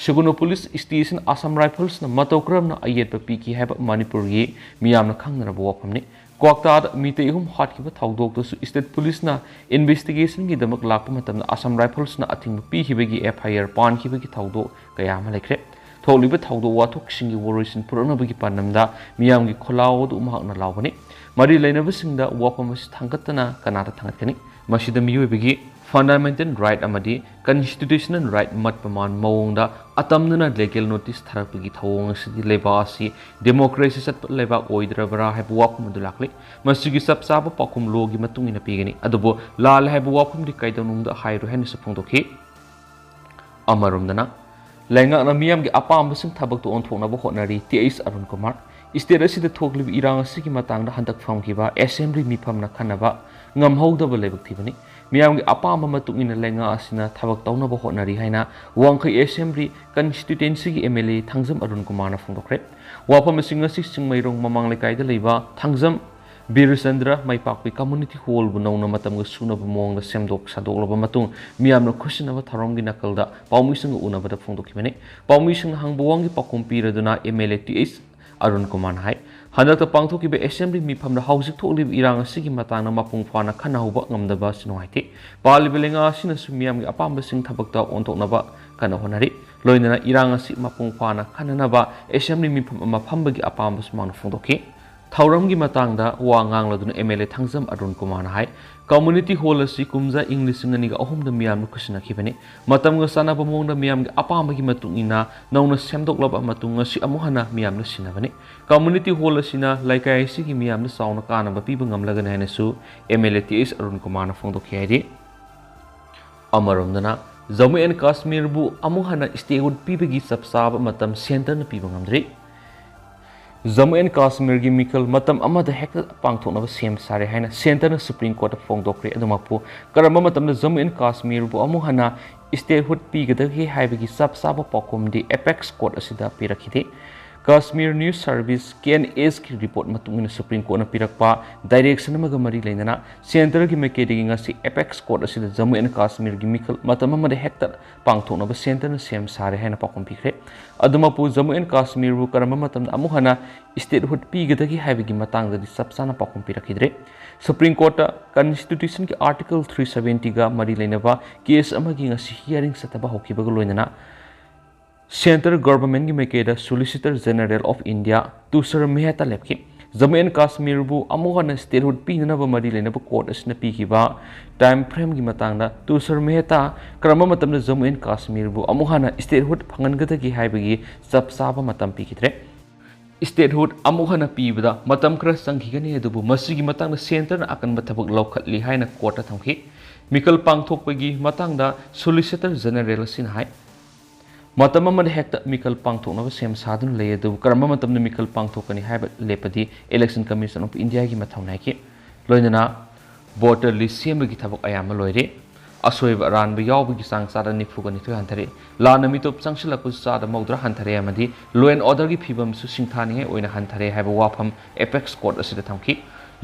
ꯁꯤꯒꯨꯅꯨ ꯄꯨꯂꯤꯁ ꯁ꯭ꯇꯦꯁꯟ ꯑꯁꯥꯝ ꯔꯥꯏꯐꯜꯁꯅ ꯃꯇꯧ ꯀꯔꯝꯅ ꯑꯌꯦꯠꯄ ꯄꯤꯈꯤ ꯍꯥꯏꯕ ꯃꯅꯤꯄꯨꯔꯒꯤ ꯃꯤꯌꯥꯝꯅ ꯈꯪꯅꯔꯕ ꯋꯥꯐꯝꯅꯤ꯫ ꯀ꯭ꯋꯥꯛꯇꯥꯗ ꯃꯤꯇꯩ ꯑꯍꯨꯝ ꯍꯥꯠꯈꯤꯕ ꯊꯧꯗꯣꯛꯇꯁꯨ ꯁ꯭ꯇꯦꯠ ꯄꯨꯂꯤꯁꯅ ꯏꯟꯚꯦꯁꯇꯤꯒꯦꯁꯟꯒꯤꯗꯃꯛ ꯂꯥꯛꯄ ꯃꯇꯝꯗ ꯑꯁꯥꯝ ꯔꯥꯏꯐꯜꯁꯅ ꯑꯊꯤꯡꯕ ꯄꯤꯈꯤꯕꯒꯤ ꯑꯦꯐ ꯑꯥꯏ ꯑꯥꯔ ꯄꯥꯟꯈꯤꯕꯒꯤ ꯊꯧꯗꯣꯛ ꯀꯌꯥ ꯑꯃ ꯂꯩꯈ꯭ꯔꯦ꯫ ꯊꯣꯛꯂꯤꯕ ꯊꯧꯗꯣꯛ ꯋꯥꯊꯣꯛꯁꯤꯡꯒꯤ ꯋꯥꯔꯣꯏꯁꯤꯟ ꯄꯨꯔꯛꯅꯕꯒꯤ ꯄꯥꯟꯗꯝꯗ ꯃꯤꯌꯥꯝꯒꯤ ꯈꯣꯜꯂꯥꯎ ꯑꯗꯨ ꯃꯍꯥꯛꯅ ꯂꯥꯎꯒꯅꯤ꯫ ꯃꯔꯤ ꯂꯩꯅꯕꯁꯤꯡꯗ ꯋꯥꯐꯝ ꯑꯁꯤ ꯊꯥꯡꯒꯠꯇꯅ ꯀꯅꯥꯗ ꯊꯥꯡꯒꯠꯀꯅꯤ? ꯃꯁꯤꯗ ꯃꯤꯑꯣꯏꯕꯒꯤ ꯐꯟꯗꯥꯃꯦꯟꯇꯦꯜ ꯔꯥꯏꯠ ꯑꯃꯗꯤ ꯀꯟꯁꯇꯤꯇ꯭ꯌꯨꯁꯅꯦꯜ ꯔꯥꯏꯠ ꯃꯠꯄ ꯃꯥꯟ ꯃꯑꯣꯡꯗ ꯑꯇꯝꯅꯅ ꯂꯤꯒꯦꯜ ꯅꯣꯇꯤꯁ ꯊꯥꯔꯛꯄꯒꯤ ꯊꯧꯑꯣꯡ ꯑꯁꯤꯗꯤ ꯂꯩꯕꯥꯛ ꯑꯁꯤ ꯗꯦꯃꯣꯀ꯭ꯔꯦꯁꯤ ꯆꯠꯄ ꯂꯩꯕꯥꯛ ꯑꯣꯏꯗ꯭ꯔꯕ꯭ꯔꯥ ꯍꯥꯏꯕ ꯋꯥꯐꯝ ꯑꯗꯨ ꯂꯥꯛꯂꯤ꯫ ꯃꯁꯤꯒꯤ ꯆꯞ ꯆꯥꯕ ꯄꯥꯎꯈꯨꯝ ꯂꯣꯒꯤ ꯃꯇꯨꯡ ꯏꯟꯅ ꯄꯤꯒꯅꯤ, ꯑꯗꯨꯕꯨ ꯂꯥꯜꯂꯦ ꯍꯥꯏꯕ ꯋꯥꯐꯝꯗꯤ ꯀꯩꯗꯧꯅꯨꯡꯗ ꯍꯥꯏꯔꯣꯏ ꯍꯥꯏꯅꯁꯨ ꯐꯣꯡꯗꯣꯛꯈꯤ꯫ ꯑꯃꯔꯣꯝꯗꯅ, ꯂꯩꯉꯥꯛꯅ ꯃꯤꯌꯥꯝꯒꯤ ꯑꯄꯥꯝꯕꯁꯤꯡ ꯊꯕꯛꯇ ꯑꯣꯟꯊꯣꯛꯅꯕ ꯍꯣꯠꯅꯔꯤ, T H Arun Kumar. State ꯑꯁꯤꯗ ꯊꯣꯛꯂꯤꯕ ꯏꯔꯥꯡ ꯑꯁꯤꯒꯤ ꯃꯇꯥꯡꯗ ꯍꯟꯗꯛ ꯐꯝꯈꯤꯕ ꯑꯦꯁꯦꯝꯕ꯭ꯂꯤ ꯃꯤꯐꯝꯅ ꯈꯟꯅꯕ ꯉꯝꯍꯧꯗꯕ ꯂꯥꯏꯕꯛ ꯊꯤꯕꯅꯤ꯫ ꯃꯤꯌꯥꯝꯒꯤ ꯑꯄꯥꯝꯕ ꯃꯇꯨꯡ ꯏꯟꯅ ꯂꯩꯉꯥꯛ ꯑꯁꯤꯅ ꯊꯕꯛ ꯇꯧꯅꯕ ꯍꯣꯠꯅꯔꯤ ꯍꯥꯏꯅ ꯋꯥꯡꯈꯩ ꯑꯦꯁꯦꯝꯕ꯭ꯂꯤ ꯀꯟꯁꯇꯤꯇ꯭ꯌꯨꯑꯦꯟꯁꯤꯒꯤ M L A Thangjam Arun ꯀꯨꯃꯥꯔꯅ ꯐꯣꯡꯗꯣꯛꯈ꯭ꯔꯦ꯫ ꯋꯥꯐꯝ ꯑꯁꯤ ꯉꯁꯤ ꯆꯤꯡꯃꯩꯔꯣꯡ ꯃꯃꯥꯡ ꯂꯩꯀꯥꯏꯗ ꯂꯩꯕ ꯊꯥꯡꯖꯝ ꯕꯤꯔꯆꯟꯗ꯭ꯔ ꯃꯩꯄꯥꯛꯄꯤ ꯀꯝꯃ꯭ꯌꯨꯅꯤꯇꯤ ꯍꯣꯜꯕꯨ ꯅꯧꯅ ꯃꯇꯝꯒ ꯆꯨꯅꯕ ꯃꯑꯣꯡꯗ ꯁꯦꯝꯗꯣꯛ ꯁꯥꯗꯣꯛꯂꯕ ꯃꯇꯨꯡ ꯃꯤꯌꯥꯝꯅ ꯈꯨꯠꯁꯤꯟꯅꯕ ꯊꯧꯔꯝꯒꯤ ꯅꯥꯀꯜꯗ ꯄꯥꯎꯃꯤꯁꯤꯡꯒ ꯎꯅꯕꯗ ꯐꯣꯡꯗꯣꯛꯈꯤꯕꯅꯤ꯫ ꯄꯥꯎꯃꯤꯁꯤꯡꯅ ꯍꯪꯕ ꯋꯥꯍꯪꯒꯤ ꯄꯥꯎꯈꯨꯝ ꯄꯤꯔꯗꯨꯅ M L A T H Arun ꯀꯨꯃꯥꯔꯅ ꯍꯥꯏ, ꯍꯟꯗꯛꯇ ꯄꯥꯡꯊꯣꯛꯈꯤꯕ ꯑꯦꯁꯦꯝꯕ꯭ꯂꯤ ꯃꯤꯐꯝꯗ ꯍꯧꯖꯤꯛ ꯊꯣꯛꯂꯤꯕ ꯏꯔꯥꯡ ꯑꯁꯤꯒꯤ ꯃꯇꯥꯡꯗ ꯃꯄꯨꯡ ꯐꯥꯅ ꯈꯟꯅꯍꯧꯕ ꯉꯝꯗꯕ ꯑꯁꯤ ꯅꯨꯡꯉꯥꯏꯇꯦ꯫ ꯄꯥꯜꯂꯤꯕ ꯂꯩꯉꯥꯛ ꯑꯁꯤꯅꯁꯨ ꯃꯤꯌꯥꯝꯒꯤ ꯑꯄꯥꯝꯕꯁꯤꯡ ꯊꯕꯛꯇ ꯑꯣꯟꯊꯣꯛꯅꯕ ꯀꯟꯅ ꯍꯣꯠꯅꯔꯤ꯫ ꯂꯣꯏꯅꯅ ꯏꯔꯥꯡ ꯑꯁꯤ ꯃꯄꯨꯡ ꯐꯥꯅ ꯈꯟꯅꯅꯕ ꯑꯦꯁꯦꯝꯕ꯭ꯂꯤ ꯃꯤꯐꯝ ꯑꯃ ꯐꯝꯕꯒꯤ ꯑꯄꯥꯝꯕꯁꯨ ꯃꯍꯥꯛꯅ ꯐꯣꯡꯗꯣꯛꯈꯤ꯫ ꯊꯧꯔꯝꯒꯤ ꯃꯇꯥꯡꯗ ꯋꯥ ꯉꯥꯡꯂꯗꯨꯅ M L A Thangjam Arun ꯀꯨꯃꯥꯔꯅ ꯍꯥꯏ, ꯀꯝꯃ꯭ꯌꯨꯅꯤꯇꯤ ꯍꯣꯜ ꯑꯁꯤ ꯀꯨꯝꯖꯥ ꯏꯪ ꯂꯤꯁꯤꯡ ꯑꯅꯤꯒ ꯑꯍꯨꯝꯗ ꯃꯤꯌꯥꯝꯅ ꯈꯨꯠꯁꯤꯟꯅꯈꯤꯕꯅꯤ꯫ ꯃꯇꯝꯒ ꯆꯥꯟꯅꯕ ꯃꯑꯣꯡꯗ ꯃꯤꯌꯥꯝꯒꯤ ꯑꯄꯥꯝꯕꯒꯤ ꯃꯇꯨꯡ ꯏꯟꯅ ꯅꯧꯅ ꯁꯦꯝꯗꯣꯛꯂꯕ ꯃꯇꯨꯡ ꯉꯁꯤ ꯑꯃꯨꯛ ꯍꯟꯅ ꯃꯤꯌꯥꯝꯅ ꯁꯤꯟꯅꯕꯅꯤ꯫ ꯀꯝꯃ꯭ꯌꯨꯅꯤꯇꯤ ꯍꯣꯜ ꯑꯁꯤꯅ ꯂꯩꯀꯥꯏ ꯑꯁꯤꯒꯤ ꯃꯤꯌꯥꯝꯗ ꯆꯥꯎꯅ ꯀꯥꯟꯅꯕ ꯄꯤꯕ ꯉꯝꯂꯒꯅꯤ ꯍꯥꯏꯅꯁꯨ M L A T H Arun ꯀꯨꯃꯥꯔꯅ ꯐꯣꯡꯗꯣꯛꯈꯤ ꯍꯥꯏꯔꯤ꯫ ꯑꯃꯔꯣꯝꯗꯅ, ꯖꯝꯃꯨ ꯑꯦꯟ ꯀꯥꯁꯃꯤꯔꯕꯨ ꯑꯃꯨꯛ ꯍꯟꯅ ꯁ꯭ꯇꯦꯠꯍꯨꯗ ꯄꯤꯕꯒꯤ ꯆꯞ ꯆꯥꯕ ꯃꯇꯝ ꯁꯦꯟꯇꯔꯅ ꯄꯤꯕ ꯉꯝꯗ꯭ꯔꯤ꯫ ꯖꯝꯃꯨ ꯑꯦꯟ ꯀꯥꯁꯃꯤꯔꯒꯤ ꯃꯤꯈꯜ ꯃꯇꯝ ꯑꯃꯗ ꯍꯦꯛꯇ ꯄꯥꯡꯊꯣꯛꯅꯕ ꯁꯦꯝ ꯁꯥꯔꯦ ꯍꯥꯏꯅ ꯁꯦꯟꯇꯔꯅ ꯁꯨꯄ꯭ꯔꯤꯝ ꯀꯣꯔꯠꯇ ꯐꯣꯡꯗꯣꯛꯈ꯭ꯔꯦ꯫ ꯑꯗꯨꯃꯛꯄꯨ ꯀꯔꯝꯕ ꯃꯇꯝꯗ ꯖꯝꯃꯨ ꯑꯦꯟ ꯀꯥꯁꯃꯤꯔꯕꯨ ꯑꯃꯨꯛ ꯍꯟꯅ ꯁ꯭ꯇꯦꯠꯍꯨꯗ ꯄꯤꯒꯗꯒꯦ ꯍꯥꯏꯕꯒꯤ ꯆꯞ ꯆꯥꯕ ꯄꯥꯎꯈꯨꯝꯗꯤ ꯑꯦꯄꯦꯛꯁ ꯀꯣꯔꯠ ꯑꯁꯤꯗ ꯄꯤꯔꯛꯈꯤꯗꯦ꯫ Kashmir news service, K N ꯑꯦꯁꯀꯤ ꯔꯤꯄꯣꯔꯠ ꯃꯇꯨꯡ ꯏꯟꯅ ꯁꯨꯄ꯭ꯔꯤꯝ ꯀꯣꯔꯠꯅ ꯄꯤꯔꯛꯄ ꯗꯥꯏꯔꯦꯛꯁꯟ ꯑꯃꯒ ꯃꯔꯤ ꯂꯩꯅꯅ ꯁꯦꯟꯇꯔꯒꯤ ꯃꯥꯏꯀꯩꯗꯒꯤ ꯉꯁꯤ ꯑꯦꯄꯦꯛꯁ ꯀꯣꯔꯠ ꯑꯁꯤꯗ ꯖꯝꯃꯨ ꯑꯦꯟ ꯀꯥꯁꯃꯤꯔꯒꯤ ꯃꯤꯈꯜ ꯃꯇꯝ ꯑꯃꯗ ꯍꯦꯛꯇ ꯄꯥꯡꯊꯣꯛꯅꯕ ꯁꯦꯟꯇꯔꯅ ꯁꯦꯝ ꯁꯥꯔꯦ ꯍꯥꯏꯅ ꯄꯥꯎꯈꯨꯝ ꯄꯤꯈ꯭ꯔꯦ꯫ ꯑꯗꯨꯃꯛꯄꯨ ꯖꯝꯃꯨ ꯑꯦꯟ ꯀꯥꯁꯃꯤꯔꯕꯨ ꯀꯔꯝꯕ ꯃꯇꯝꯗ ꯑꯃꯨꯛ ꯍꯟꯅ ꯁ꯭ꯇꯦꯠꯍꯨꯗ ꯄꯤꯒꯗꯒꯦ ꯍꯥꯏꯕꯒꯤ ꯃꯇꯥꯡꯗꯗꯤ ꯆꯞ ꯆꯥꯅ ꯄꯥꯎꯈꯨꯝ ꯄꯤꯔꯛꯈꯤꯗ꯭ꯔꯦ꯫ ꯁꯨꯄ꯭ꯔꯤꯝ ꯀꯣꯔꯠꯇ ꯀꯟꯁꯇꯤꯇ꯭ꯌꯨꯁꯟꯒꯤ ꯑꯥꯔꯇꯤꯀꯜ ꯊ꯭ꯔꯤ ꯁꯕꯦꯟꯇꯤꯒ ꯃꯔꯤ ꯂꯩꯅꯕ ꯀꯦꯁ ꯑꯃꯒꯤ ꯉꯁꯤ ꯍꯤꯌꯥꯔꯤꯡ ꯆꯠꯊꯕ ꯍꯧꯈꯤꯕꯒ ꯂꯣꯏꯅꯅ ꯁꯦꯟꯇꯔ ꯒꯚꯔꯟꯃꯦꯟꯠꯀꯤ ꯃꯥꯏꯀꯩꯗ solicitor general of India Tushar Mehta ꯂꯦꯞꯈꯤ꯫ ꯖꯝꯃꯨ ꯑꯦꯟ ꯀꯥꯁꯃꯤꯔꯕꯨ ꯑꯃꯨꯛ ꯍꯟꯅ ꯁ꯭ꯇꯦꯠꯍꯨꯗ ꯄꯤꯅꯅꯕ ꯃꯔꯤ ꯂꯩꯅꯕ ꯀꯣꯔꯠ ꯑꯁꯤꯅ ꯄꯤꯈꯤꯕ ꯇꯥꯏꯝ ꯐ꯭ꯔꯦꯝꯒꯤ ꯃꯇꯥꯡꯗ ꯇꯨꯁꯥꯔ ꯃꯦꯍꯇꯥ ꯀꯔꯝꯕ ꯃꯇꯝꯗ ꯖꯝꯃꯨ ꯑꯦꯟ ꯀꯥꯁꯃꯤꯔꯕꯨ ꯑꯃꯨꯛ ꯍꯟꯅ ꯁ꯭ꯇꯦꯠꯍꯨꯗ ꯐꯪꯍꯟꯒꯗꯒꯦ ꯍꯥꯏꯕꯒꯤ ꯆꯞ ꯆꯥꯕ ꯃꯇꯝ ꯄꯤꯈꯤꯗ꯭ꯔꯦ꯫ ꯁ꯭ꯇꯦꯠꯍꯨꯗ ꯑꯃꯨꯛ ꯍꯟꯅ ꯄꯤꯕꯗ ꯃꯇꯝ ꯈꯔ ꯆꯪꯈꯤꯒꯅꯤ, ꯑꯗꯨꯕꯨ ꯃꯁꯤꯒꯤ ꯃꯇꯥꯡꯗ ꯁꯦꯟꯇꯔꯅ ꯑꯀꯟꯕ ꯊꯕꯛ ꯂꯧꯈꯠꯂꯤ ꯍꯥꯏꯅ ꯀꯣꯔꯠꯇ ꯊꯝꯈꯤ꯫ ꯃꯤꯈꯜ ꯄꯥꯡꯊꯣꯛꯄꯒꯤ ꯃꯇꯥꯡꯗ ꯁꯣꯂꯤꯁꯤꯇꯔ ꯖꯦꯅꯔꯦꯜ ꯑꯁꯤꯅ ꯍꯥꯏ, ꯃꯇꯝ ꯑꯃꯗ ꯍꯦꯛꯇ ꯃꯤꯈꯜ ꯄꯥꯡꯊꯣꯛꯅꯕ ꯁꯦꯝ ꯁꯥꯗꯨꯅ ꯂꯩ, ꯑꯗꯨꯕꯨ ꯀꯔꯝꯕ ꯃꯇꯝꯗ ꯃꯤꯈꯜ ꯄꯥꯡꯊꯣꯛꯀꯅꯤ ꯍꯥꯏꯕ ꯂꯦꯞꯄꯗꯤ ꯏꯂꯦꯛꯁꯟ ꯀꯃꯤꯁꯟ ꯑꯣꯐ ꯏꯟꯗꯤꯌꯥꯒꯤ ꯃꯊꯧꯅꯤ ꯍꯥꯏꯈꯤ꯫ ꯂꯣꯏꯅꯅ ꯚꯣꯇꯔ ꯂꯤꯁ ꯁꯦꯝꯕꯒꯤ ꯊꯕꯛ ꯑꯌꯥꯝꯕ ꯂꯣꯏꯔꯦ꯫ ꯑꯁꯣꯏꯕ ꯑꯔꯥꯟꯕ ꯌꯥꯎꯕꯒꯤ ꯆꯥꯡ ꯆꯥꯗ ꯅꯤꯐꯨꯒ ꯅꯤꯊꯣꯏ ꯍꯟꯊꯔꯦ꯫ ꯂꯥꯟꯅ ꯃꯤꯇꯣꯞ ꯆꯪꯁꯤꯜꯂꯛꯄꯁꯨ ꯆꯥꯗ ꯃꯧꯗ꯭ꯔꯥ ꯍꯟꯊꯔꯦ ꯑꯃꯗꯤ law and order ꯒꯤ ꯐꯤꯕꯝꯁꯨ ꯁꯤꯡꯊꯥꯅꯤꯡꯉꯥꯏ ꯑꯣꯏꯅ ꯍꯟꯊꯔꯦ ꯍꯥꯏꯕ ꯋꯥꯐꯝ ꯑꯦꯄꯦꯛꯁ ꯀꯣꯔꯠ ꯑꯁꯤꯗ ꯊꯝꯈꯤ꯫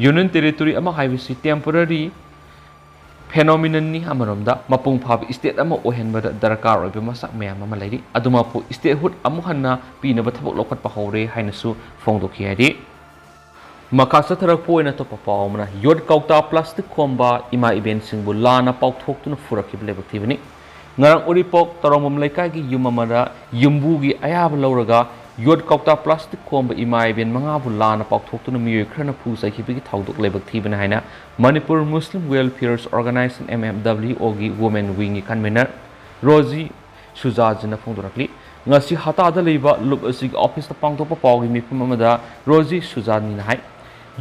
ꯌꯨꯅꯤꯌꯟ ꯇꯦꯔꯤꯇꯣꯔꯤ ꯑꯃ ꯍꯥꯏꯕꯁꯤ ꯇꯦꯝꯄꯣꯔꯔꯤ ꯐꯦꯅꯣꯃꯤꯅꯟꯅꯤ꯫ ꯑꯃꯔꯣꯝꯗ ꯃꯄꯨꯡ ꯐꯥꯕ ꯁ꯭ꯇꯦꯠ ꯑꯃ ꯑꯣꯏꯍꯟꯕꯗ ꯗꯔꯀꯥꯔ ꯑꯣꯏꯕ ꯃꯆꯥꯛ ꯃꯌꯥꯝ ꯑꯃ ꯂꯩꯔꯤ꯫ ꯑꯗꯨꯃꯛꯄꯨ ꯁ꯭ꯇꯦꯠꯍꯨꯗ ꯑꯃꯨꯛ ꯍꯟꯅ ꯄꯤꯅꯕ ꯊꯕꯛ ꯂꯧꯈꯠꯄ ꯍꯧꯔꯦ ꯍꯥꯏꯅꯁꯨ ꯐꯣꯡꯗꯣꯛꯈꯤ ꯍꯥꯏꯔꯤ꯫ ꯃꯈꯥ ꯆꯠꯊꯔꯛꯄ ꯑꯣꯏꯅ ꯑꯇꯣꯞꯄ ꯄꯥꯎ ꯑꯃꯅ, ꯌꯣꯠ ꯀꯧꯇꯥ ꯄ꯭ꯂꯥꯁꯇꯤꯛ ꯈꯣꯝꯕ ꯏꯃꯥ ꯏꯕꯦꯟꯁꯤꯡꯕꯨ ꯂꯥꯟꯅ ꯄꯥꯎꯊꯣꯛꯇꯨꯅ ꯐꯨꯔꯛꯈꯤꯕ ꯂꯥꯏꯕꯛ ꯊꯤꯕꯅꯤ꯫ ꯉꯔꯥꯡ ꯎꯔꯤꯄꯣꯛ ꯇꯔꯣꯡꯕꯝ ꯂꯩꯀꯥꯏꯒꯤ ꯌꯨꯝ ꯑꯃꯗ ꯌꯨꯝꯕꯨꯒꯤ ꯑꯌꯥꯕ ꯂꯧꯔꯒ ꯌꯣꯠ ꯀꯧꯇꯥ ꯄ꯭ꯂꯥꯁꯇꯤꯛ ꯈꯣꯝꯕ ꯏꯃꯥ ꯏꯕꯦꯟ ꯃꯉꯥꯕꯨ ꯂꯥꯟꯅ ꯄꯥꯎꯊꯣꯛꯇꯨꯅ ꯃꯤꯑꯣꯏ ꯈꯔꯅ ꯐꯨ ꯆꯩꯈꯤꯕꯒꯤ ꯊꯧꯗꯣꯛ ꯂꯥꯏꯕꯛ ꯊꯤꯕꯅꯤ ꯍꯥꯏꯅ ꯃꯅꯤꯄꯨꯔ ꯃꯨꯁꯂꯤꯝ ꯋꯦꯜꯐꯤꯌꯔꯁ ꯑꯣꯔꯒꯅꯥꯏꯖꯦꯁꯟ, ꯑꯦꯝ ꯑꯦꯐ ꯗꯕ꯭ꯂꯤꯎ ꯑꯣꯒꯤ ꯋꯨꯃꯦꯟ ꯋꯤꯡꯒꯤ ꯀꯟꯚꯤꯅꯔ ꯔꯣꯖꯤ ꯁꯨꯖꯥꯖꯤꯅ ꯐꯣꯡꯗꯣꯔꯛꯂꯤ꯫ ꯉꯁꯤ ꯍꯇꯥꯗ ꯂꯩꯕ ꯂꯨꯞ ꯑꯁꯤꯒꯤ ꯑꯣꯐꯤꯁꯇ ꯄꯥꯡꯊꯣꯛꯄ ꯄꯥꯎꯒꯤ ꯃꯤꯐꯝ ꯑꯃꯗ ꯔꯣꯖꯤ ꯁꯨꯖꯥꯅꯤꯅ ꯍꯥꯏ,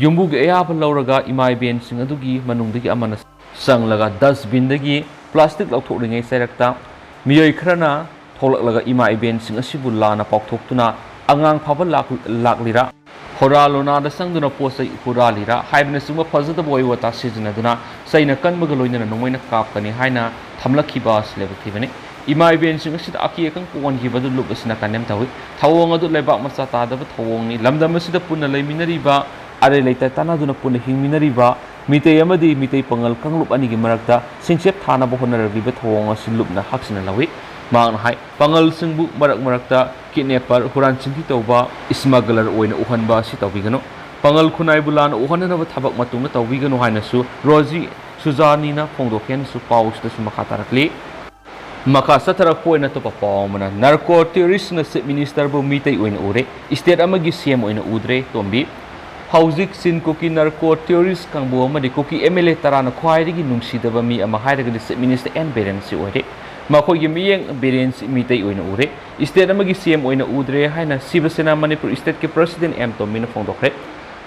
ꯌꯨꯝꯕꯨꯒꯤ ꯑꯌꯥꯕ ꯂꯧꯔꯒ ꯏꯃꯥ ꯏꯕꯦꯟꯁꯤꯡ ꯑꯗꯨꯒꯤ ꯃꯅꯨꯡꯗꯒꯤ ꯑꯃꯅ ꯆꯪꯂꯒ ꯗꯁꯕꯤꯟꯗꯒꯤ ꯄ꯭ꯂꯥꯁꯇꯤꯛ ꯂꯧꯊꯣꯛꯂꯤꯉꯩ ꯆꯩꯔꯛꯇ ꯃꯤꯑꯣꯏ ꯈꯔꯅ ꯊꯣꯛꯂꯛꯂꯒ ꯏꯃꯥ ꯏꯕꯦꯟꯁꯤꯡ ꯑꯁꯤꯕꯨ ꯂꯥꯟꯅ ꯄꯥꯎꯊꯣꯛꯇꯨꯅ ꯑꯉꯥꯡ ꯐꯥꯕ ꯂꯥꯛ-, ꯂꯥꯛꯂꯤꯔꯥ? ꯍꯣꯔꯥ ꯂꯣꯅꯥꯗ ꯆꯪꯗꯨꯅ ꯄꯣꯠ ꯆꯩ ꯍꯨꯔꯥꯜꯂꯤꯔꯥ? ꯍꯥꯏꯕꯅꯆꯤꯡꯕ ꯐꯖꯗꯕ ꯋꯥꯍꯩ ꯋꯥꯇꯥ ꯁꯤꯖꯤꯟꯅꯗꯨꯅ ꯆꯩꯅ ꯀꯟꯕꯒ ꯂꯣꯏꯅꯅ ꯅꯣꯡꯃꯩꯅ ꯀꯥꯞꯀꯅꯤ ꯍꯥꯏꯅ ꯊꯝꯂꯛꯈꯤꯕ ꯑꯁꯤ ꯂꯥꯏꯕꯛ ꯊꯤꯕꯅꯤ꯫ ꯏꯃꯥ ꯏꯕꯦꯟꯁꯤꯡ ꯑꯁꯤꯗ ꯑꯀꯤ ꯑꯈꯪ ꯄꯣꯛꯍꯟꯈꯤꯕ ꯑꯗꯨ ꯂꯨꯞ ꯑꯁꯤꯅ condemn ꯇꯧꯏ꯫ ꯊꯧꯑꯣꯡ ꯑꯗꯨ ꯂꯩꯕꯥꯛ ꯃꯆꯥ ꯇꯥꯗꯕ ꯊꯧꯑꯣꯡꯅꯤ꯫ ꯂꯝꯗꯝ ꯑꯁꯤꯗ ꯄꯨꯟꯅ ꯂꯩꯃꯤꯟꯅꯔꯤꯕ, ꯑꯔꯩ ꯂꯩꯇ ꯇꯥꯟꯅꯗꯨꯅ ꯄꯨꯟꯅ ꯍꯤꯡꯃꯤꯟꯅꯔꯤꯕ ꯃꯤꯇꯩ ꯑꯃꯗꯤ ꯃꯤꯇꯩ ꯄꯥꯉꯜ ꯀꯥꯡꯂꯨꯞ ꯑꯅꯤꯒꯤ ꯃꯔꯛꯇ ꯁꯤꯡꯆꯦꯞ ꯊꯥꯅꯕ ꯍꯣꯠꯅꯔꯛꯂꯤꯕ ꯊꯧꯑꯣꯡ ꯑꯁꯤ ꯂꯨꯞꯅ ꯍꯛꯆꯤꯟꯅ ꯂꯧꯏ꯫ ꯃꯍꯥꯛꯅ ꯍꯥꯏ, ꯄꯥꯉꯜꯁꯤꯡꯕꯨ ꯃꯔꯛ ꯃꯔꯛꯇ kidnapper, ꯍꯨꯔꯥꯟ ꯆꯤꯟꯊꯤ ꯇꯧꯕ, smuggler ꯑꯣꯏꯅ ꯎꯍꯟꯕ ꯑꯁꯤ ꯇꯧꯕꯤꯒꯅꯨ꯫ ꯄꯥꯉꯜ ꯈꯨꯟꯅꯥꯏꯕꯨ ꯂꯥꯟꯅ ꯎꯍꯟꯅꯅꯕ ꯊꯕꯛ ꯃꯇꯨꯡꯗ ꯇꯧꯕꯤꯒꯅꯨ ꯍꯥꯏꯅꯁꯨ ꯔꯣꯖꯤ ꯁꯨꯖꯥꯅꯤꯅ ꯐꯣꯡꯗꯣꯛꯈꯤ ꯍꯥꯏꯅꯁꯨ ꯄꯥꯎ ꯑꯁꯤꯗꯁꯨ ꯃꯈꯥ ꯇꯥꯔꯛꯂꯤ꯫ ꯃꯈꯥ ꯆꯠꯊꯔꯛꯄ ꯑꯣꯏꯅ ꯑꯇꯣꯞꯄ ꯄꯥꯎ ꯑꯃꯅ, narco terroristꯅ Chief Ministerꯕꯨ ꯃꯤꯇꯩ ꯑꯣꯏꯅ ꯎꯔꯦ, state ꯑꯃꯒꯤ C M ꯑꯣꯏꯅ ꯎꯗ꯭ꯔꯦ, ꯇꯣꯝꯕꯤ꯫ ꯍꯧꯖꯤꯛ ꯆꯤꯟ ꯀꯨꯀꯤ narco terrorist ꯀꯥꯡꯕꯨ ꯑꯃꯗꯤ ꯀꯨꯀꯤ M L A ꯇꯔꯥꯅ ꯈ꯭ꯋꯥꯏꯗꯒꯤ ꯅꯨꯡꯁꯤꯗꯕ ꯃꯤ ꯑꯃ ꯍꯥꯏꯔꯒꯗꯤ Chief Minister N ꯕꯤꯔꯦꯟ ꯁꯤ ꯑꯣꯏꯔꯦ꯫ ꯃꯈꯣꯏꯒꯤ ꯃꯤꯠꯌꯦꯡ ꯕꯤꯔꯦꯟ ꯁꯤ ꯃꯤꯇꯩ ꯑꯣꯏꯅ ꯎꯔꯦ, state ꯑꯃꯒꯤ C M ꯑꯣꯏꯅ ꯎꯗ꯭ꯔꯦ ꯍꯥꯏꯅ ꯁꯤꯕ ꯁꯦꯅꯥ ꯃꯅꯤꯄꯨꯔ stateꯀꯤ President M ꯇꯣꯝꯕꯤꯅ ꯐꯣꯡꯗꯣꯛꯈ꯭ꯔꯦ꯫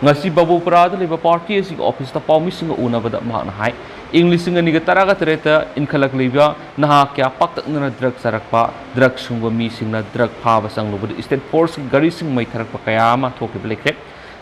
ꯉꯁꯤ ꯕꯕꯨꯄꯨꯔꯥꯗ ꯂꯩꯕ party ꯑꯁꯤꯒꯤ officeꯇ ꯄꯥꯎꯃꯤꯁꯤꯡꯒ ꯎꯅꯕꯗ ꯃꯍꯥꯛꯅ ꯍꯥꯏ, ꯏꯪ ꯂꯤꯁꯤꯡ ꯑꯅꯤꯒ ꯇꯔꯥꯒ ꯇꯔꯦꯠꯇ ꯏꯟꯈꯠꯂꯛꯂꯤꯕ ꯅꯍꯥ ꯀꯌꯥ ꯄꯥꯛꯇꯛꯅꯅ drug ꯆꯥꯔꯛꯄ, drug ꯁꯨꯡꯕ ꯃꯤꯁꯤꯡꯅ drug ꯐꯥꯕ ꯆꯪꯂꯨꯕꯗ state forceꯀꯤ ꯒꯥꯔꯤꯁꯤꯡ ꯃꯩ ꯊꯥꯔꯛꯄ ꯀꯌꯥ ꯑꯃ ꯊꯣꯛꯈꯤꯕ ꯂꯩꯈ꯭ꯔꯦ꯫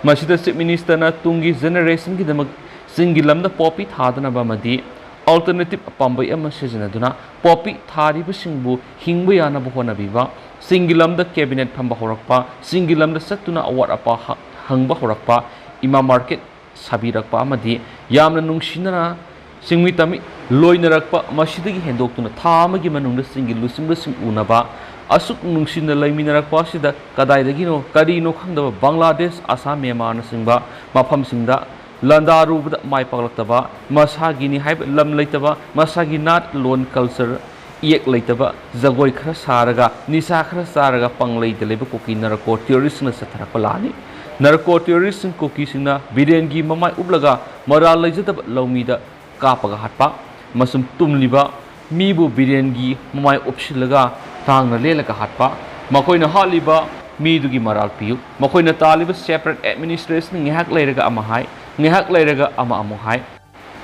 ꯃꯁꯤꯗ Chief Ministerꯅ ꯇꯨꯡꯒꯤ generationꯒꯤꯗꯃꯛ ꯆꯤꯡꯒꯤ ꯂꯝꯗ poppy ꯊꯥꯗꯅꯕ ꯑꯃꯗꯤ alternative ꯄꯥꯝꯕꯩ ꯑꯃ ꯁꯤꯖꯤꯟꯅꯗꯨꯅ poppy ꯊꯥꯔꯤꯕꯁꯤꯡꯕꯨ ꯍꯤꯡꯕ ꯌꯥꯅꯕ ꯍꯣꯠꯅꯕꯤꯕ, ꯆꯤꯡꯒꯤ ꯂꯝꯗ cabinet ꯐꯝꯕ ꯍꯧꯔꯛꯄ, ꯆꯤꯡꯒꯤ ꯂꯝꯗ ꯆꯠꯇꯨꯅ ꯑꯋꯥꯠ ꯑꯄꯥ ꯍ-, ꯍꯪꯕ ꯍꯧꯔꯛꯄ, ꯏꯃꯥ market ꯁꯥꯕꯤꯔꯛꯄ ꯑꯃꯗꯤ ꯌꯥꯝꯅ ꯅꯨꯡꯁꯤꯅꯅ ꯆꯤꯡꯃꯤ ꯇꯝꯃꯤ ꯂꯣꯏꯅꯔꯛꯄ, ꯃꯁꯤꯗꯒꯤ ꯍꯦꯟꯗꯣꯛꯇꯨꯅ ꯊꯥ ꯑꯃꯒꯤ ꯃꯅꯨꯡꯗ ꯆꯤꯡꯒꯤ ꯂꯨꯆꯤꯡꯕꯁꯤꯡ ꯎꯅꯕ, ꯑꯁꯨꯛ ꯅꯨꯡꯁꯤꯅ ꯂꯩꯃꯤꯟꯅꯔꯛꯄ ꯑꯁꯤꯗ ꯀꯗꯥꯏꯗꯒꯤꯅꯣ ꯀꯔꯤꯅꯣ ꯈꯪꯗꯕ ꯕꯪꯒ꯭ꯂꯥꯗꯦꯁ, ꯑꯁꯥꯝ, ꯃ꯭ꯌꯥꯟꯃꯥꯔꯅꯆꯤꯡꯕ ꯃꯐꯝꯁꯤꯡꯗ ꯂꯥꯟꯗꯥꯔꯨꯕꯗ ꯃꯥꯏ ꯄꯥꯛꯂꯛꯇꯕ, ꯃꯁꯥꯒꯤꯅꯤ ꯍꯥꯏꯕ ꯂꯝ ꯂꯩꯇꯕ, ꯃꯁꯥꯒꯤ ꯅꯥꯠ, ꯂꯣꯟ, culture, ꯏꯌꯦꯛ ꯂꯩꯇꯕ, ꯖꯒꯣꯏ ꯈꯔ ꯁꯥꯔꯒ, ꯅꯤꯁꯥ ꯈꯔ ꯆꯥꯔꯒ ꯄꯪꯂꯩꯗ ꯂꯩꯕ ꯀꯨꯀꯤ narco terroristꯁꯤꯡꯅ ꯆꯠꯊꯔꯛꯄ ꯂꯥꯟꯅꯤ꯫ Narco terroristꯁꯤꯡ ꯀꯨꯀꯤꯁꯤꯡꯅ ꯕꯤꯔꯦꯟꯒꯤ ꯃꯃꯥꯏ ꯎꯞꯂꯒ ꯃꯔꯥꯜ ꯂꯩꯖꯗꯕ ꯂꯧꯃꯤꯗ ꯀꯥꯞꯄꯒ ꯍꯥꯠꯄ, ꯃꯁꯨꯝ ꯇꯨꯝꯂꯤꯕ ꯃꯤꯕꯨ ꯕꯤꯔꯦꯟꯒꯤ ꯃꯃꯥꯏ ꯎꯞꯁꯤꯜꯂꯒ ꯇꯥꯡꯅ ꯂꯦꯜꯂꯒ ꯍꯥꯠꯄ, ꯃꯈꯣꯏꯅ ꯍꯥꯠꯂꯤꯕ ꯃꯤꯗꯨꯒꯤ ꯃꯔꯥꯜ ꯄꯤꯌꯨ꯫ ꯃꯈꯣꯏꯅ ꯇꯥꯜꯂꯤꯕ separate administration ꯉꯥꯏꯍꯥꯛ ꯂꯩꯔꯒ ꯑꯃ ꯍꯥꯏ, ꯉꯥꯏꯍꯥꯛ ꯂꯩꯔꯒ ꯑꯃ ꯑꯃꯨꯛ ꯍꯥꯏ꯫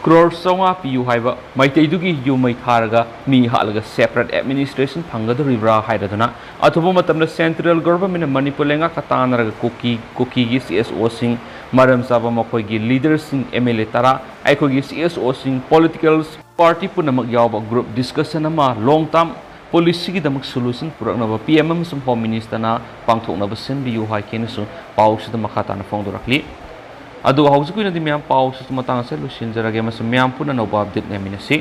ꯀ꯭ꯔꯣꯔ ꯆꯥꯝꯃꯉꯥ ꯄꯤꯌꯨ ꯍꯥꯏꯕ ꯃꯩꯇꯩꯗꯨꯒꯤ ꯌꯨꯝ ꯃꯩ ꯊꯥꯔꯒ ꯃꯤ ꯍꯥꯠꯂꯒ separate administration ꯐꯪꯒꯗꯧꯔꯤꯕ꯭ꯔꯥ ꯍꯥꯏꯔꯗꯨꯅ, ꯑꯊꯨꯕ ꯃꯇꯝꯗ central governmentꯅ ꯃꯅꯤꯄꯨꯔ ꯂꯩꯉꯥꯛꯀ ꯇꯥꯟꯅꯔꯒ ꯀꯨꯀꯤ ꯀꯨꯀꯤꯒꯤ CSOꯁꯤꯡ, ꯃꯔꯝ ꯆꯥꯕ ꯃꯈꯣꯏꯒꯤ leaderꯁꯤꯡ, MLA ꯇꯔꯥ, ꯑꯩꯈꯣꯏꯒꯤ CSOꯁꯤꯡ, political party ꯄꯨꯝꯅꯃꯛ ꯌꯥꯎꯕ group discussion ꯑꯃ, long term policyꯒꯤꯗꯃꯛ solution ꯄꯨꯔꯛꯅꯕ PM ꯑꯃꯁꯨꯡ Home Ministerꯅ ꯄꯥꯡꯊꯣꯛꯅꯕ ꯁꯤꯟꯕꯤꯌꯨ ꯍꯥꯏꯈꯤꯅꯁꯨ ꯄꯥꯎꯁꯤꯗ ꯃꯈꯥ ꯇꯥꯅ ꯐꯣꯡꯗꯣꯔꯛꯂꯤ꯫ ꯑꯗꯨꯒ ꯍꯧꯖꯤꯛꯀꯤ ꯑꯣꯏꯅꯗꯤ ꯃꯌꯥꯝ ꯄꯥꯎꯁꯤꯁꯨ ꯃꯇꯥꯡ ꯑꯁꯤꯗ ꯂꯣꯏꯁꯤꯟꯖꯔꯒꯦ ꯑꯃꯁꯨꯡ ꯃꯌꯥꯝ ꯄꯨꯟꯅ ꯑꯅꯧꯕ update ꯂꯩꯃꯤꯟꯅꯁꯤ꯫